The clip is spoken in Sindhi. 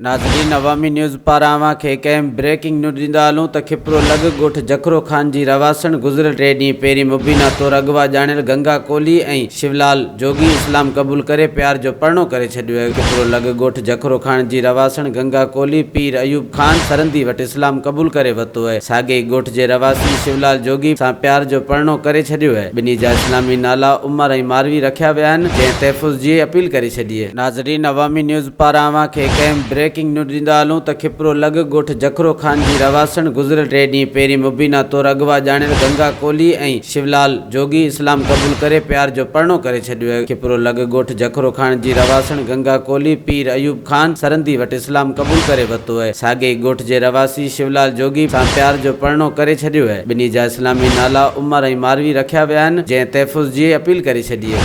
ناظرين عوامي نيوز پاران اوهان کي هڪ اهم بريڪنگ نيوز ڏيندا هلون ته کپرو لڳ ڳوٺ جکرو خان جي رهواسڻ گذريل ٽي ڏينهن پهرين مبينا طور اغوا ڄاڻيل گنگا ڪولهي ۽ شولال جوڳي اسلام قبول ڪري پيار جو پرڻو ڪري ڇڏيو آهي. کپرو لڳ ڳوٺ جکرو خان جي رهواسڻ گنگا ڪولهي پير ايوب خان سرندي وٽ اسلام قبول ڪري ورتو آهي. ساڳئي ئي ڳوٺ جي رهواسي شولال جوڳي سان پيار جو پرڻو ڪري ڇڏيو آهي. ٻنهي جا اسلامي نالا عمر ۽ ماروي رکيا ويا آهن جنهن تحفظ جي اپيل ڪري ڇڏي. ناظرين عوامي نيوز پاران اوهان کي هڪ اهم بريڪنگ نيوز ڏيندا هلون ته کپرو لڳ ڳوٺ جکرو خان جي رهواسڻ گذريل ٽي ڏينهن پهرين مبينا طور اغوا ڄاڻيل گنگا ڪولهي ۽ شولال جوڳي اسلام قبول ڪري پيار جو پرڻو ڪري ڇڏيو آهي. کپرو لڳ ڳوٺ جکرو خان جي رهواسڻ گنگا ڪولهي پير ايوب خان سرندي وٽ اسلام قبول ڪري ورتو آهي. ساڳئي ئي ڳوٺ جي رهواسي شولال جوڳي سان پيار جو پرڻو ڪري ڇڏيو آهي. ٻنهي جا اسلامي نالا عمر ۽ ماروي رکيا ويا آهن جنهن تحفظ جي اپيل ڪري ڇڏي.